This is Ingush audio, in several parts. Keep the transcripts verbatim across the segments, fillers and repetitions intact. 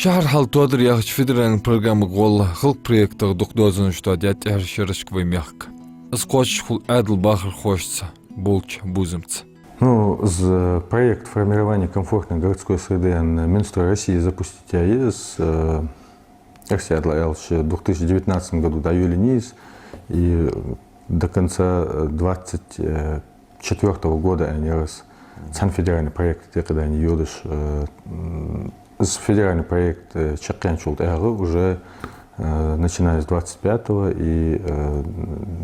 «Шахьар хьал тоадар» яхача федеральни программах гӀолла халкъа проектах дукха дозанаш тоадаьд тӀеххьарча шерашка вай мехка. Из кхоачаш хул Ӏаьдала бахархошца болча бувзамца. Ну, из проект формирования комфортной городской среды аьнна Минстрой России запустить яь я из, э, эрсий аьлча, в две тысячи девятнадцатом году дӀайолаеннай из, и до конца, э, двадцать четвёртого года аьнна яр из. Цхьан федеральни проекта тӀа кхы дани йодаш, э, м, из федеральни проект, э, чакхъяьнначул тӀехьагӀа уже, э, начиная с двадцать пятого и, э,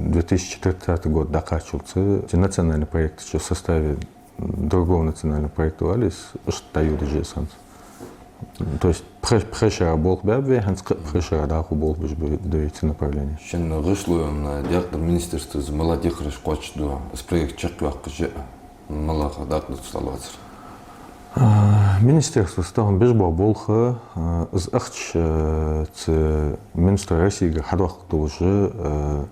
две тысячи тридцатый год дӀакхаччалца, эти национальни проекты чу в составе другого национального проекта валис, иштта дӀайодаш я из хӀанз. То есть пхе-, пхе шера болх баьб вай, хӀанз кхы пхе шера дӀахо болх беш ба вай цу направлене. Шун гӀишло йола декъа министерствос мел дехараш кхоачашду, из проект чакхйоаккхаш, мел дакъа дувцаш лацар? А, министерствос тахан беш бола болх, а, из ахча, а, цу Минстрой Россиегара хьадоаккхаргдолаш, а,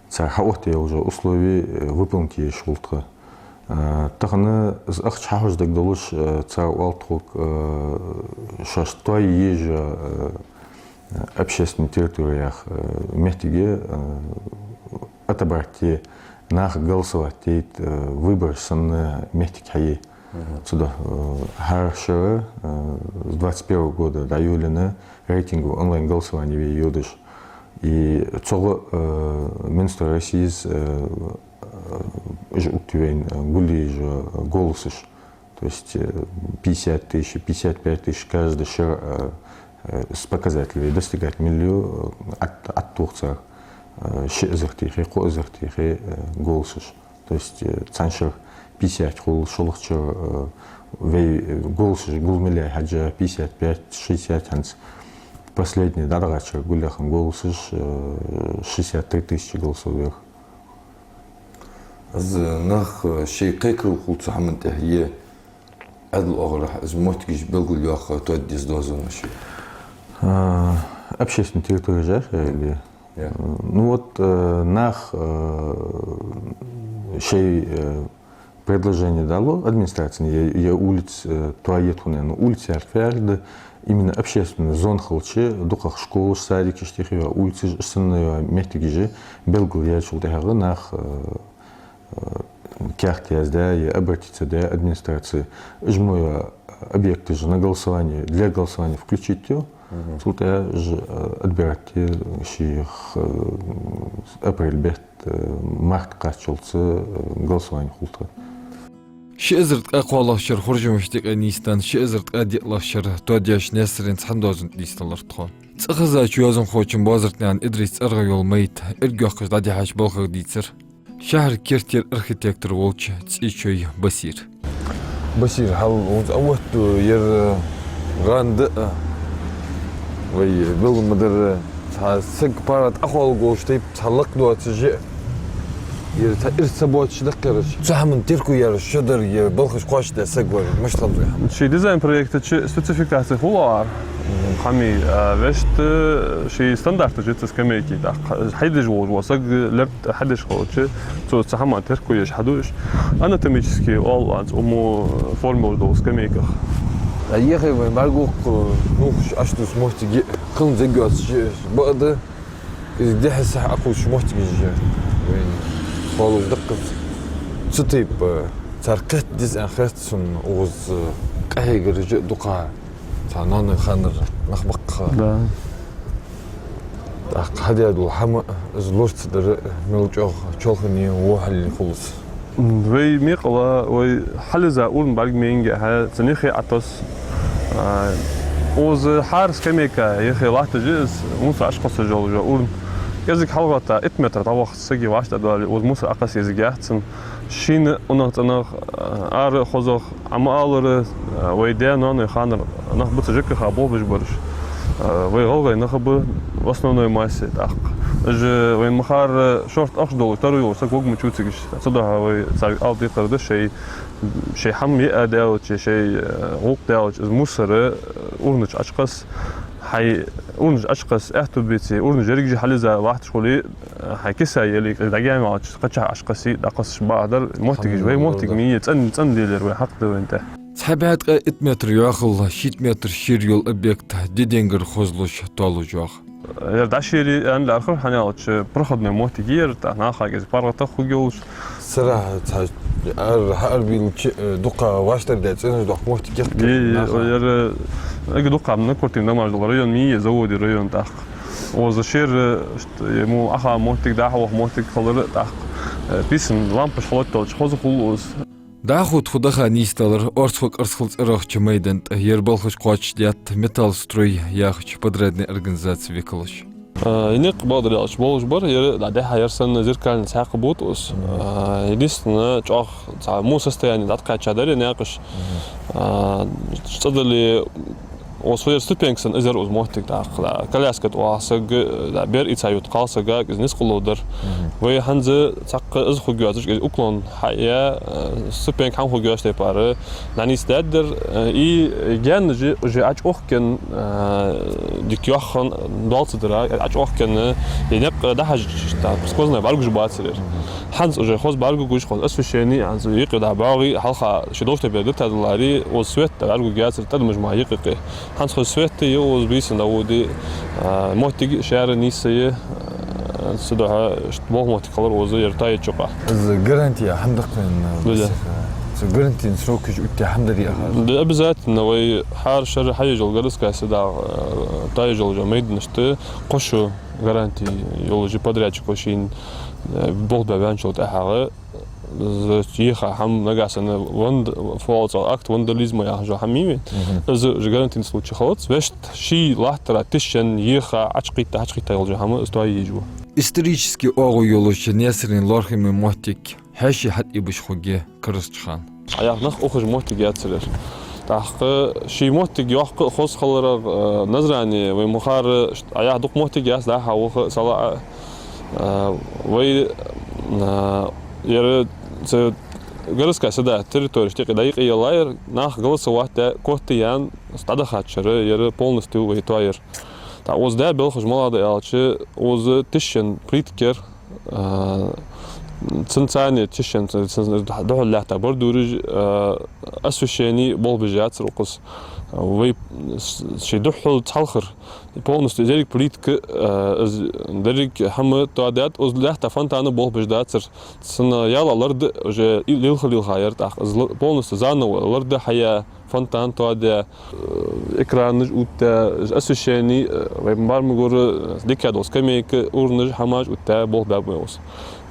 цар хьаоттаяь йола услови, а, выполнить е езаш хул тха. Э, тахан из ахча хьахьожаргдолаш, э, цар оал тхога, э, шоаш тоае еза, э, общественни территори яха, э, моттиге, э, атабарти нах голосовать дайта, э, выбораш санна моттиг хьае. Цудухьа, э, хӀара шера, э, с двадцать первого года дӀайолаенна рейтингови онлайн-голосовани вай йодаш. И цогӀа, э, Минстрой России, э, э, уж оттаю вайна, э, гулъеш йола, э, голосаш. То есть, э, пятьдесят тысяч, пятьдесят пять тысяч каждый шера, э, э, из показатель вай достигать мел йола, э, от-, оттох цар, э, ши эзар тӀехьа, кхо эзар тӀехьа, э, голосаш. То есть, э, цхьан шера пятьдесят хул, шоллагӀча шера, э, вай, э, голосаш гулмеле хьежжа пятьдесят пять, шестьдесят хӀанз. Последний дӀадахача шера гулъяь хинна голосаш, э, шестьдесят три тысячи голосов вер. Из нах, э, шоай кхайкарал хул цу хӀаман тӀа, е Ӏаьдала оагӀорахьа из моттигаш белгалйоаккха тоаде деза дозанаш? А, общественни территореш яхий или? Я. Ну вот, э, нах, э, шоай, э, предложени дало администрацега, е, е улица, э, тоае тхона, ну, улица яхар фу яхилга да, именно общественни зона хилча, дукхагӀа школаш, садикаш тӀехьа я, улицаш, иштта санна я моттигаш белгалъяьчул тӀехьагӀа нах, э, э, каьхат яздаь, е обратиться даь администраце, уж мо я объекташ на голосование, для голосования включить ю. Цул тӀехьагӀа уж, э, отбирать е шийх, э, апрель бетта, э, март кхаччалца, э, голосовани хул тха. Ши эзар ткъаь кхоалагӀча шера хоржамашта юкъе нийсденна, ши эзар ткъаь диълагӀча шера тоадеш Наьсарен цхьан дозан тӀа нийсделар тхо. ЦӀихезача йоазонхочун Базартнаькъан Идриса цӀерагӀа йола майда эргйоаккхаш дӀадихьача балхага дийцар шахьара керттера архитектор волча ЦӀечой Басира. Басир, хьал, хӀанз а ватт, ер гӀанда а, вай белгал ма дарра, цхьа саг пара тӀахоаллаш тайпа цхьа лакха доацаш а, ер цхьа ирс ца боацаш даккхараш. Цу хӀаман терко яр шо дар, ер балхаш кхоачашдаь саг вар, мишта хиннад вай хӀама? Ший дизайн проекта чу спецификаци хул ара. Хьами, а, вешта ший стандарташ я цу скамейки, тӀаккха хьадеш волаш вола саг лерт хьадеш хилча, цо цу хӀаман терко еш хьаду уж. Анатомически оал вайна цу уму форма долаш дола скамейках. А ехай вай бӀаргагу, э, нувхаш Ӏочудувца моттиг я, кхалнах зиг йоацаш бакъда, из дехьа-сехьа Ӏокхувсаш моттигаш я вайна хулаш даккхац. Цу тайпа, э, цар кхетаде деза аьнна хет сона, укхаза, э, къахьегараш а дукха. Цхьа ноаной ханара нах ба-кх. Да. ТӀаккха хьадаь дола хӀама, из лорацадар мел чӀоагӀа чоалхане, вохале хул из. М, вай мекъала, вай хьалъизза урн бӀарга ма йингехьа, цун юхе Ӏотосс. А, укхаза хӀара скамейка юхе латташ я из, мусар Ӏочукхоссаш йола урн. КӀезига хьалгӀетта, итт метр дӀавахача сага вӀаштӀехьадоале, укхаза мусар Ӏокхосса езаргьяц цун. Шийна унахцӀенах, ара а хозах, Ӏа ма аллара, вай даь-ноаной ханара нах ба цу ЖКХ болх беш бараш. Вай гӀалгӀай нах ба в основной массе тӀаккха. Уж вайна ма харра шортта ахча долаш, таро йолаш саг варгвац цига. Цудухьа вай царга ала декхар да, шоай, шоай хӀама яа даьлча, шоай гӀулакх даьлча, из мусар урна чу Ӏочукхосса, хьай урна чу Ӏочукхосса аьттув беце, урнаш еррига хьалъизза латташ хуле, хьай киса яле, кӀезига дӀагӀа мел чу кхача Ӏочукхоссе, дӀакхоссаш бакъахьа дар, моттигаш, вай моттиг ма йий, цӀена, цӀена лелаяр вай хьакъ да вайна тӀа. Цу Хьабаьхка итт метр йӀовхал, шийтта метр шера йола объект ди денгара хозлуш тоалуш йоагӀа. Ер дӀашерий аьнна лаьрхӀар, хӀана аьлча проходной моттиг я ер, тӀаккха наха кӀезига паргӀата хургйолаш. Сарахьа цхьа ар хьаарабийлача, э, дукха вӀаштӀардаь цӀенош дохк моттиг я-кх. Е, е, наха. Ер, э, эггара дукха ма кортийна дамаж дола район ма йий, заводи район тӀаккха. Укхаза шера, э, ишта, э, мо Ӏоха моттиг, дӀахьоха моттиг хилар тӀаккха, э, пийсам лампаш хьалоттаделча хоза хул укхаза. ДӀахо тхо даха нийсдалар Орцхо-Кърсхал цӀерагӀча майдан тӀа. Ер балхаш кхоачашдаьд «Металлстрой» яхача подрядни организаце викалаша. Э, ер никъ, бакъдар аьлча, болаш бар, ер, да, дехьа ер санна зеркальни цхьаькха бут укхаза. Э, единственное, чӀоагӀа цхьа во состояние дӀатӀакхаьчадар ер наькъаш. Э, цӀадале, укхаза ер ступенька санна из яр укхаза моттиг тӀаккха, да, коляска тӀа ваха саг, да, бер ийца ютта кхалсага, из низ кхолларгдар. Вай хӀанз цхьаккха из хургйоацаш, из уклон хьаяь, э, ступенька хӀама хургйоацаш тайпара дӀанийсдаьдар, э, и гаьнаш уже ӀочӀоахкаенна, э, дика йоаххаш доал ца дар, ӀочӀоахкаенна, э, ер никъ дӀахьажача, да, сквозной бӀаргагуш бацар ер. ХӀанз уже хоза бӀаргагуш, хоза освещени, хӀанз юкъе, да, бӀоагӀий, хьалха ши долча тайпара дитадаларе, укхаза свет, да, бӀаргагургяцар, тӀадамаш мара юкъе-юкъе. ХӀанз хоза свет я, укхаза бийсан дӀаводе, а, моттиг шаьра нийсъе, а, цудухьа ишта болх моттиг хилар укхаза ер тоаеча юкъа. Из гарантия хӀама да-кх вайна? Да, да. Цу гарантийни срокаш оттаяь хӀама дар-кх ер? Да, обязательно. Вай хӀара шера хьаеш йола городская среда, а, тоаеш йолча майданашта кхо шу гарантия йолаш я подрядчико шийна, а, болх баь ваьнначул тӀехьагӀа. Из еха хӀама, нагахьа санна ванд-, фу оал цох, акт вандализма яхаш йола хӀама йий вайна. Из уже гарантийни случай хилац. Вешта ший латтара тишъенна, еха, Ӏочукхийтта, хьачукхийтта йолаш йола хӀама из тоае езаш ва. Исторически оагӀув йолаш я Наьсарен лоархӀаме моттиг хьаьший хьатӀаийбаш хургья карарча хана. Ӏаяха нах ухаш моттиг яцар ер. ТӀаккха ший моттиг йоккха а хоза хиларах, э, Назране вай ма харра, ишта Ӏаяха дукха моттиг яц, дӀахо ваха, салаӀа, э, вай, э, ер цу городская среда территорешта юкъе дӀаюкъеяллай ер, нах голосовать даь, котъяь, дӀадахача шера ер полностью вай тоаяр. ТӀаккха укхаза даь белхаш малагӀа да аьлча, укхаза тишъенна плитка яр, а, цунца цхьана тишъенна, ц-, ц-, духьал лаьтта бордюраш, а, освещени болх беш яцар укхаза. Вай с-, ший духьал цхьалхара полностью из еррига плитка, а, из деррига хӀама тоадаьд, укхаза лаьтта фонтана болх беш дацар. Цун яла ларда уже и-, лилха-лилха яр тӀаккха. Из л-, полностью заново ларда хьаяь, фонтан тоадаь, э, экранаш оттаяь, освещени, э, вай бармагура, э, дика дола скамейка, урнаш, хӀамаш оттаяь болх баьб вай укхаза.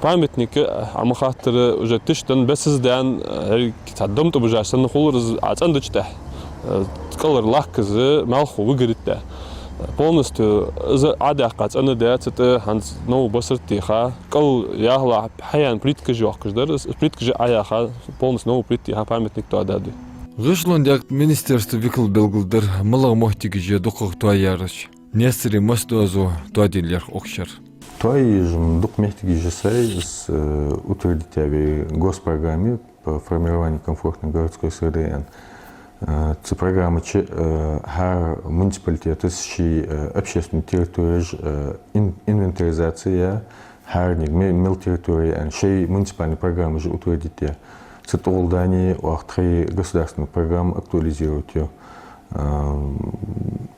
Памятник, э, Ӏа ма хаттара, уже тишденна, бесаза даьнна, э, цхьа дам тӀабужаш санна хулар из, Ӏа цӀендача тӀехьа, э, кӀалхара лакхаза, малхо выгорит тӀехьа. Полностью из Ӏодаьккха, цӀенадаь, цу тӀа хӀанз новый басар теха, кӀал яхалахь хьаяьнна плиткаш йоаккхаш дар, из плиткаш Ӏаяьха, полностью новый плитка яьха, памятник тоадаьд вай. ГӀишлон дегӀа министерства викала белгалдир, малагӀа моттигаш я дукхагӀа тоаяраш, Наьсаре масса доазув тоаде лаьрхӀа укх шера. Тоае езаш дукха моттигаш я сай, из, э, утвердить яь вай госпрограмме по формированию комфортной городской среды, аьнна. Э, цу программа чу, э, хӀара муниципалитетас ший, э, общественни территореш, э, ин-, инвентаризаци яь, хӀаранега ме-, мел территори аьнна, шоай муниципальни программаш утвердить яь. Цу тӀагӀолла дани оаха тхоай государственни программа актуализировать ю. Э,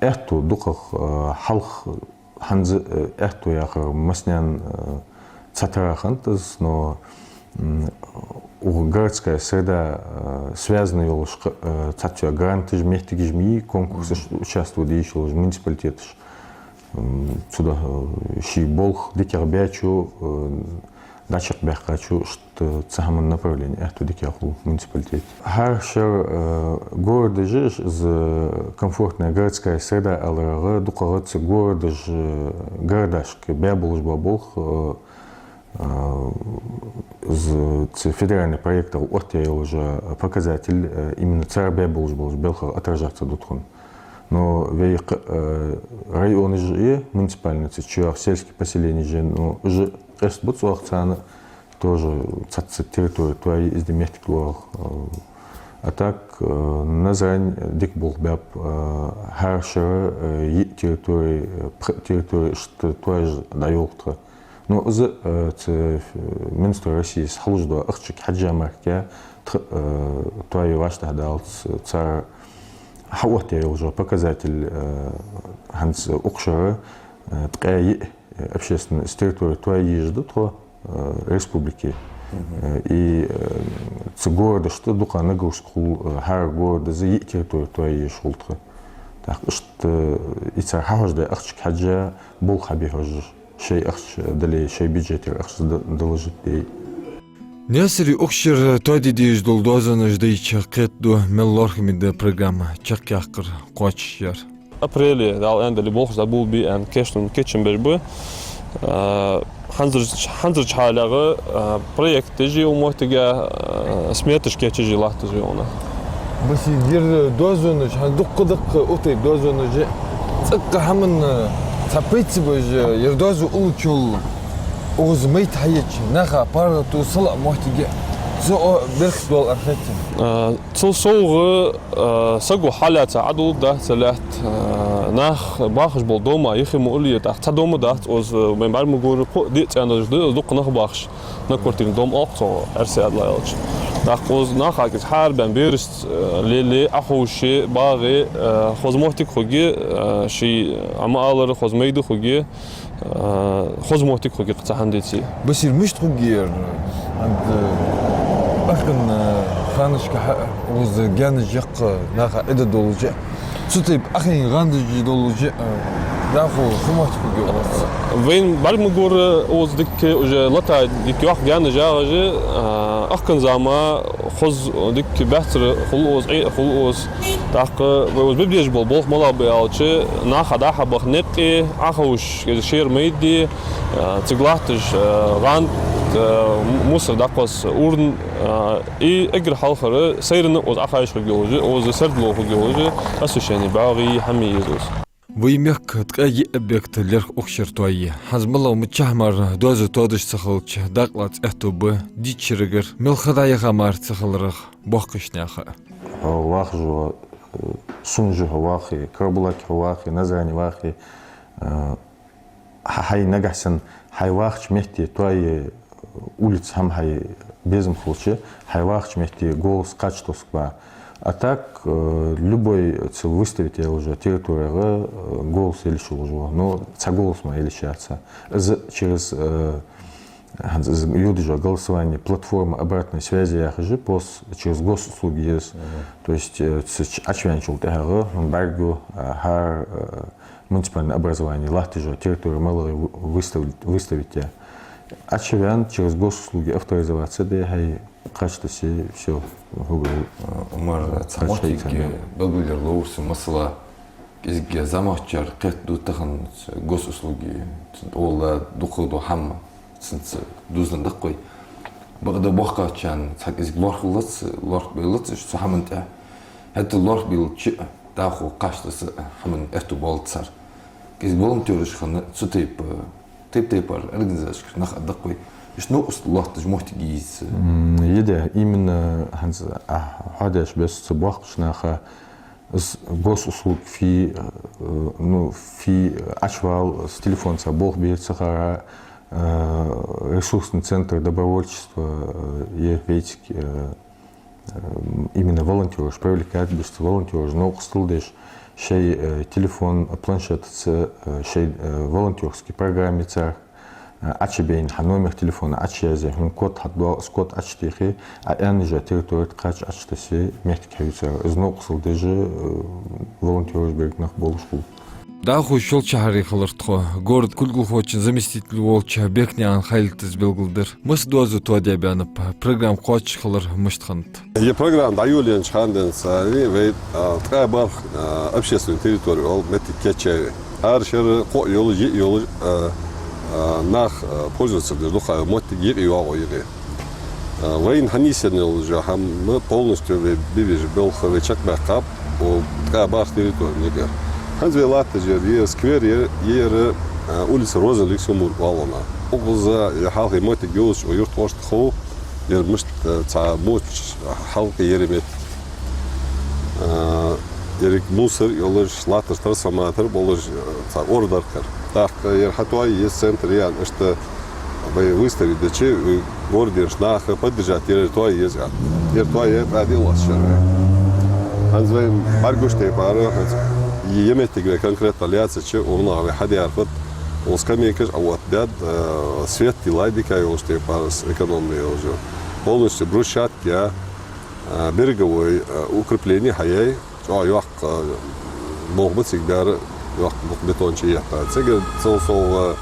аьттув дукхагӀа, э, хьалха хӀанз, э, аьттув яхар массанена, э, цхьатарра хиннад из, но, м, укх городская среда, э, связана йолаш кхы, э, цхьацца гранташ, моттигаш ма йий, конкурсаш участвовать де йиш йолаш муниципалитеташ. М, цудухьа, э, ший болх дикагӀа баьчо, э, дӀачакхбаьккхачо, ишта цу хӀаман направлени аьттув дикагӀа хул муниципалитете. ХӀара шера, э, городаш, из комфортная городская среда аларах дукхагӀа цу городаш, э, городашка баь болаш бола болх, э, э, из цу федеральни проектах оттаяь йолаш йола показатель, э, именно цар баь болаш болча белхах отражаться ду тхона. Но вай кхы, э, районаш а, муниципальни цу чу йоагӀа сельски поселенеш а, ну, уж къоастабац оаха царна, тоже цхьацца территори тоае из ди моттиг лоархӀ. Э, а так, э, Назрань дика болх баьб, э, хӀара шера, э, йиъ территори, э, пхи территори ишта тоаеш дӀайолх тха. Ну, из, э, ц-, э, Минстрой России хьалуш дола ахчага хьежжа мара, тха, э, тоае вӀаштӀехьадаллалца цар хьаоттаяь йола показатель, э, хӀанз укх шера, э, ткъаь йиъ, э, общественный территори тоае езаш да тхо, э, республике. Э, и, э, цу городашта дукха нагрузка хул, э, хӀара города из йиъ территори тоае езаш хул тха. ТӀаккха иштта, э, и цар хьахьожадаь ахчага хьежжа болх хьабе хьожаш. Шоай ахча дале, шоай бюджетера ахча да-, доложить де. Наьсаре укх шера тоаде дезаш дола доазонаш дайча кхетаду, мел лоархӀаме да программа чакхъяккхар кхоачашъяр. Апреле, Дала аьннадале, болхаш дӀаболабе аьнна кийчденна кийчбеш ба. А, хӀанзарча, хӀанзарча хьале, а, проект деш я укх моттиге, а, сметаш кийчъеш я, латташ я вайна. Басир, ер доазонаш, хӀанз дукха-дукха укх тайпа доазонаш я, цӀаккха хӀаман цхьа пайда ца беш, ер доазув уллачул укхаза майта хьаеча, наха паргӀато салаӀа моттиг я, цо беркат доалл архетта. А, цул совгӀа, а, саго хьалаьца Ӏадулда ца лаьтта, а, нах бахаш бола дома юхе ма уллий, тӀаккха цхьа дома дац, укхаза вайна бӀаргагур кхо-диъ цӀенаш да, дукха нах бахаш. Многоквартирный дом оал-кх цох, эрсий аьлча. ТӀаккха укхаза наха кӀезига хьаарабаьнна берашца, э, лелае, Ӏоховше, багӀе, э, хоза моттиг хургья, э, ший Ӏо ма аллара, хоза майда хургья, э, хоза моттиг хургья-кх цу хӀаман деций. Басир, мишта хургья ер? ХӀанз, э, ахкан, э, ханашка хьа-, укхаза гаьнаш яккха наха Ӏе долаш я. Цу тайпа ахин гӀандаш долаш я, э, дӀахо фу моттиг хургья укхаза? Вайна бӀаргагур укхаза дика уже лата дика йоах гаьнаш ягӀаш, а, ахкан зама хоза дика баьццара хул укхаза, Ӏе хул укхаза. ТӀаккха вай укхаза бе безаш бола болх малагӀа ба аьлча, наха дӀа-хьа баха никъ, Ӏоховше, кӀезига шера майда, а, цига латташ, а, гӀанд, а, мусор дӀакхосса урн, а, и эггара хьалхара сайран укхаза Ӏохайша хургйолаш, укхаза сердало хургйолаш, освещение бӀоагӀе, хӀама е еза укхаза. Вай мехка ткъаь йиъ объект лерхӀ укх шера тоае. ХӀанз малагӀа, мичахьа мара доазув тоадеш ца хилча, дакъа лаца аьттув ба дийцачаргара, мел ха дӀаяха мара ца хиларах боккхийча наьха. Хьо вахаш ва, э, Сунжа хьо вахе, Карабулаке хьо вахе, Назране вахе, э, хьа-, хьай нагахьа санна хьай вахача метте тоае, улица хӀама хьай безам хилча, хьай вахача метте «Голос» кхача тосаргба. А так, э, любой цу выставить яь йолча территорега, э, «Голос» яле йиш йолаш ва. Но цхьа «Голос» мара яле йиш яц. Из через, э, хӀанз из йодаш йола голосование, платформа обратной связи яхаш я, пос-, через госуслуги еза. То есть, э, цу ч-, Ӏочуваьнначул тӀехьагӀа хьона бӀаргагу, э, хӀара, э, муниципальное образование латташ йола территори малагӀа я вы-, выстав-, выставить яь. Ӏочуваьнна, через госуслуги авторизоваться де, хьай кхача тосе, всё, хьога. Умар, цхьа моттиг белгалъяр ловра сона, масала, кӀезига зӀамагӀчар кхетаду тахан госуслуги, цун тӀа дола дукха дола хӀама, цунца дувзаденна да-кх вай. Бакъда боккхагӀчарна цхьа кӀезига лоархӀ лац, лоархӀ бе лац уж цу хӀаман тӀа. ХӀаьта лоархӀ биллача а, дӀахо кхача тоса хӀаман аьттув боалац цар. КӀезига волонтёраш хинна цу тайпа, тайп-тайпара организацешкара нах а да-кх вай. Иштта новкъостал латташ моттиг йий из? М, я да, именно хӀанз, а, хьадеш бесса цу боккхийча наха из госуслуги фу, э, ну, фу Ӏочувала, с телефонца болх бе ца хара, э, ресурсный центр добровольчества, э, е вециг, э, э, именно волонтёраш привлекать беш, цу волонтёраша новкъостал деш, шоай, э, телефон, планшетаца, э, шоай, э, волонтёрский программаца, э, Ӏочубайна хьа номер телефона Ӏочуязъе, хьона код хьадоагӀа, из код Ӏочутехе, Ӏа аьнна йолча территори тӀа кхача Ӏочутосе, моттиг хьаювцар. Из новкъостал деш, э, волонтёраш берригаш нах болаш хул. ДӀахо шоллагӀча шахьаре хилар тхо. Город кулгалхочун заместитель волча Бекнаькъан Хайлата из белгалдир. Масса доазув тоаде баьннаб, программа кхоачаш хилар мишта хиннад? Ер программа дӀайолаеннача хана денз царех вай, а, ткъаь бархӀ, а, общественный территори оал, моттиг кийчъяьй. Ара шера кхоъ йолаш, йиъ йолаш, а, а, нах, а, пользоваться деш дукха моттиг юкъе йоагӀа юкъе. А, вайна хьанийсъенна йолаш йола хӀама полностью вай бе безаш болх вай чакхбаьккхаб укх ткъаь бархӀ территори юкъера. ХӀанз вай латташ яр, ер сквер яр, ер, а, улица Роза Люксембург оал вайна. Укхаза ер хьалхе моттиг йолаш, укх юрта оршта хов, ер мишта, а, цхьа моча хьалкхе яр моттиг. А, еррига мусор йолаш, латташ трансформатор болаш, а, цхьа ора дар-кх ер. ТӀаккха ер хьатоае еза центр ян, иштта Вай выставка деча, э, городера наха поддержать яр, ер тоае еза аьнна. Ер тоае еза аьнна, дӀа а латташ яр вай. ХӀанз вай бӀаргагуш тайпара, хӀанз е моттиг вай конкретно лаьцача, ура наха вай хьадаьр хӀаьта, оаха скамейкаш а оттадаьд, э, свет тилла дика йолаш тайпара, с-, экономно йолаш. Полностью брусчатка яь, э, береговой, э, укрепление хьаяьй, чӀоагӀа йоккха, э, болх ба цига баьр, йоккха букъ бетон чу еттад. Цига цул совгӀа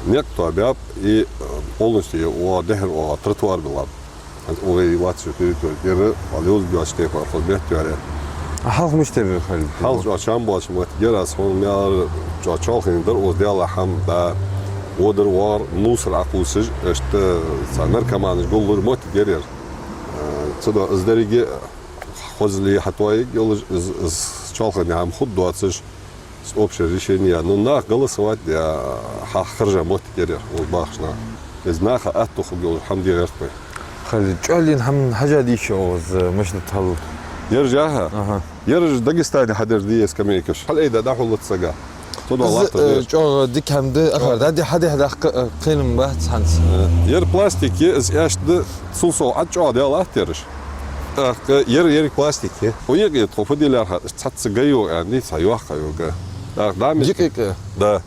никъ тоабаьб и, э, полностью оаха дехьара оаха тротуар биллаб. ХӀанз укх вай латтача территори тӀера, хьал юза доацаш тайпара хоза метта яр. А хьалха мишта яр, Халид? Хьалха чӀоагӀа чам боацаш моттиг яр, аз хьона мел чӀоагӀа чоалхане дар, оаха даьлла хӀама да, водар-воагӀар, мусор Ӏокхувсаш, иштта цхьа наркоманаш гуллур моттиг яр ер. Э, цудухьа из деррига хозал хьатоаергйолаш, из, из чоалхане хӀама хургдоацаш, с-, общее решение. Ну, нах голосовать даь, хьахаржа моттиг яр ер, оаха бахаш нах. Из наха атта хургйолаш хӀама де гӀерт вай. Халид, чӀоагӀа лийна хӀама хьажа дийша оаха из машината хьал? Ераш яха? Аха. Ераш Дагестане хьадаьр да ер скамейкаш. Хьал айда дӀахьулац сага. Цудухьа из, латтар, э, деш. ЧӀоагӀа дика хӀама да, ахар, чӀоагӀа. ДӀа-, хьадехьа даккха, э, кхелам бац хӀанз. Э, ер пластик я, из аьшк да, цул совгӀа Ӏад чӀоагӀа даьлла латт ераш. ТӀаккха ер, ер пластик я. Хьо екъа тхо фу де лаьрхӀад, цхьацца га йоагӀа аьнна, цхьа йоккха йола га. ТӀаккха дӀа мишта? Дика га? Да.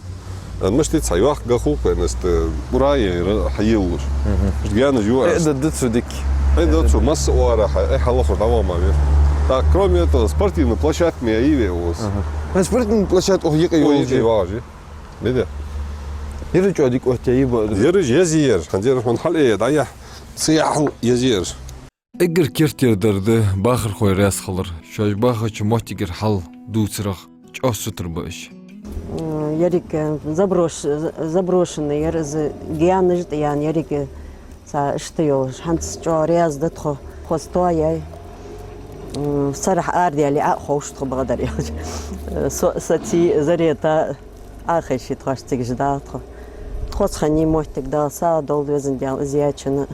Э, мишта цхьа йоккха га хул-кх вайна, иштта ура яр хьайийллаш. Мгм. Иштта гаьнаш йоагӀа. Э, да, да цу дика. Э, да цу масса оара хьа, э, хьаллахур дӀавама вер. Так, кроме этого, спортивная площадка ма яй вай оаха. Ага. Э, спортивная площадка оаха екъа йола. Оаха екъа йола. Бида. Ераш чӀоагӀа дика оттаяьй ба. Ераш еза яр. ХӀанз ераш хьона хьал э дӀаяхь. Цу яхьал еза яр. Эггара керттера дар да бахархой раьза хилар. Шоаш бахача моттигера хьал дувцарах чӀоагӀа сутара ба уж. М, еррига, э, заброш-, заброшенный яр из, гаьнаш тӀаяьнна еррига, э, цхьа иштта йолаш. ХӀанз чӀоагӀа раьза да тхо, хоза тоаяьй. М, сарахьа арадаьле а ховш тхо бакъдар аьлча. Э, со-, саций, зарета Ӏохайший тхоаш цига ждал тхо. Тхоца хинна моттиг Дала сагӀа долда, Везан Даьла, из яьчунна,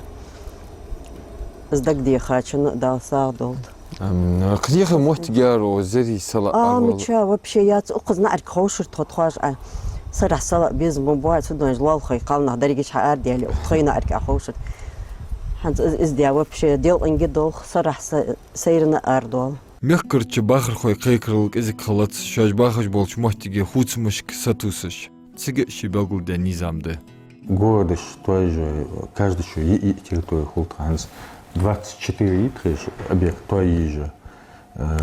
из дагадехачунна Дала сагӀа долда. Амин. Кхы дехар моттиг яр оаха, зерий салаӀа? А, арвала? Мича, вообще яц, укхаза наӀарга ховшар тхо, тхоаш а. Сарахьа салаӀа безам ба, цудухьа лоалахой кхалнах дерригаш хьаарадаьле, укх тхоай наӀарга а ховшар. ХӀанз из, из даь вообще делкъанге долх, сарахьа са-, сайрана арадоал. Мехкарча бахархой кхайкарал кӀезига хилац, шоаш бахаш болча моттиге хувцамашка сатувсаш. Цига а ший белгалдаь низам да. Городаш тоаеш, каждый ший йиъ-йиъ территори хул тха хӀанз. Двадцать четыре йий тха объект тоаеш. Э,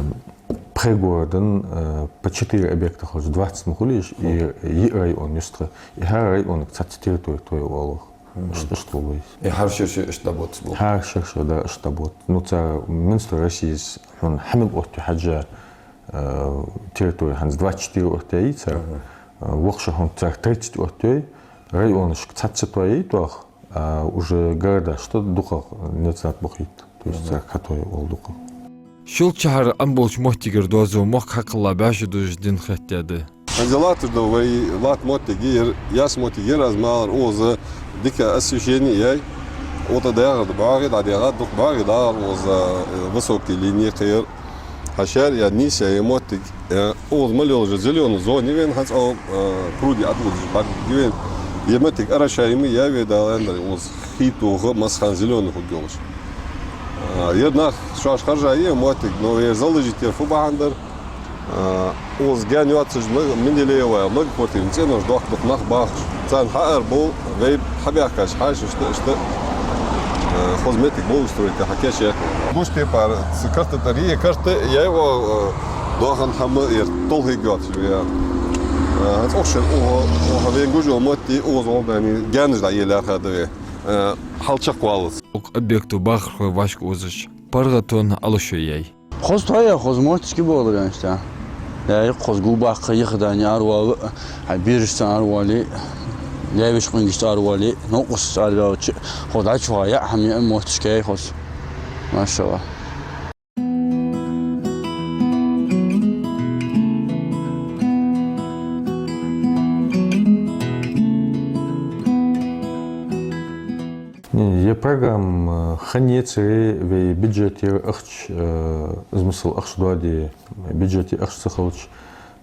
пхе города, э, по четыре объекта хилча, двадцать ма хулий уж, и йиъ район я из тха. И хӀара районага цхьацца территори тоае оал оаха. Мгм. Иштта, иштта хул вай. Э, хӀара шерашка иштта дӀабоацаш ба? ХӀара шерашка, да, иштта дӀабоац. Ну, цар Министерство России хьона хьа мел оттаю хьежжа, э, территори хӀанз двадцать четыре оттаяьй цар. Мгм. Э, вокх шу хӀанз цар тридцать оттаю, районашка цхьацца тоае тоах, а уже городашта дукхагӀа нецнат бахийт. То есть, мгм, цар хьатоае оал дукхагӀа. ШоллагӀча шахьара Ӏомаболча моттигера доазув мохк хьакхелла бӀаьшердузаш дин хетта да. ХӀанз латташ да вай латта моттиг, ер яьсса моттиг яр, аз ма аллара, укхаза дика освещение яьй. Укх тӀа дагӀар да бӀоагӀа, дӀадагӀа, дукха бӀоагӀа дагӀар укхаза, э, высокий линии кхер. Хьа шаьра яь, нийса яь моттиг, э, укхаза мел йолаш зелёный зона я вайна, хӀанз а, э, пруде Ӏодувлаш бӀаргагуш я вайна. Ер моттиг орошаемый яьй вай, Дала аьннадале, укхаза хий тоха, массахана зелёный хургйолаш. Э, ер нах шоаш харжа я моттиг, но ер заложить яр фу бахьан дар? А, укхаза гаьна йоацаш, мно-, Менделеевая, многоквартирни цӀенош дохк-дукха нах бахаш. Царна хьаарабовла, вай хьабаьхкача хьаьшашта, иштта, а, хоза моттиг благоустроить хьакийчъяь. Гуш тайпара, цу карта тӀара, е карта, е, о, а, доахан хӀама, ер толхиг йоацаш я. А, хӀанз укх шера, укхаза, укхаза вайна гуш йола моттиг, укхаза гӀолла гаьнаш дӀаелларгда вай. А, хьал чакхваллалца. Укх объекто бахархой вӀашка озаш, паргӀатонна Ӏалашо яьй. Хоза тоаяьй, хоза моттигаш я, бакъдар аьлча. Яьй хоза, гулбаккха, йихадани аравала, хьай берашца аравале, лаьвешкъонгашца аравале, новкъосташца араваьлча, хоза дӀачуваха яа хӀама я, моттигаш яьй хоза. Машалла. Не, е программа хинна яцаре вай бюджетера ахча, э, из масала ахча доаде, бюджете ахча ца хилча,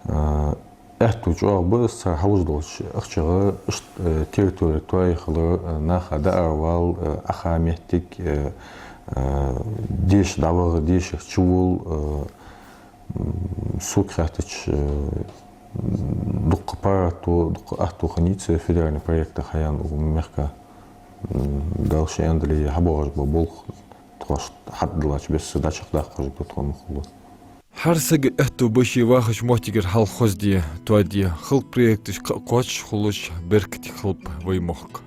э, Аьттув чӀоагӀа ба, цар хьалуш долча ахчах иштта, э, территори тоае хилар, э, наха дӀааравала, э, Ӏоха моттиг, э, э, деша дӀаваха, дешах чувола, э, м, сога хаьттача, э, дукха паргӀато, дукха аьттув хиннай цу федеральни проекта хьаяьнна укх мехка. М, Дала ше аьннадале, хьабоагӀаш ба болх тхоашта хьатӀадиллача бесса дӀачакхдаккхаш ба тхона хулар. ХӀара сага аьттув ба ше вахача моттигера хьал хозде, тоаде. Халкъа проекташ кхы а кхоачаш хулаш, беркате хилба вай мохк.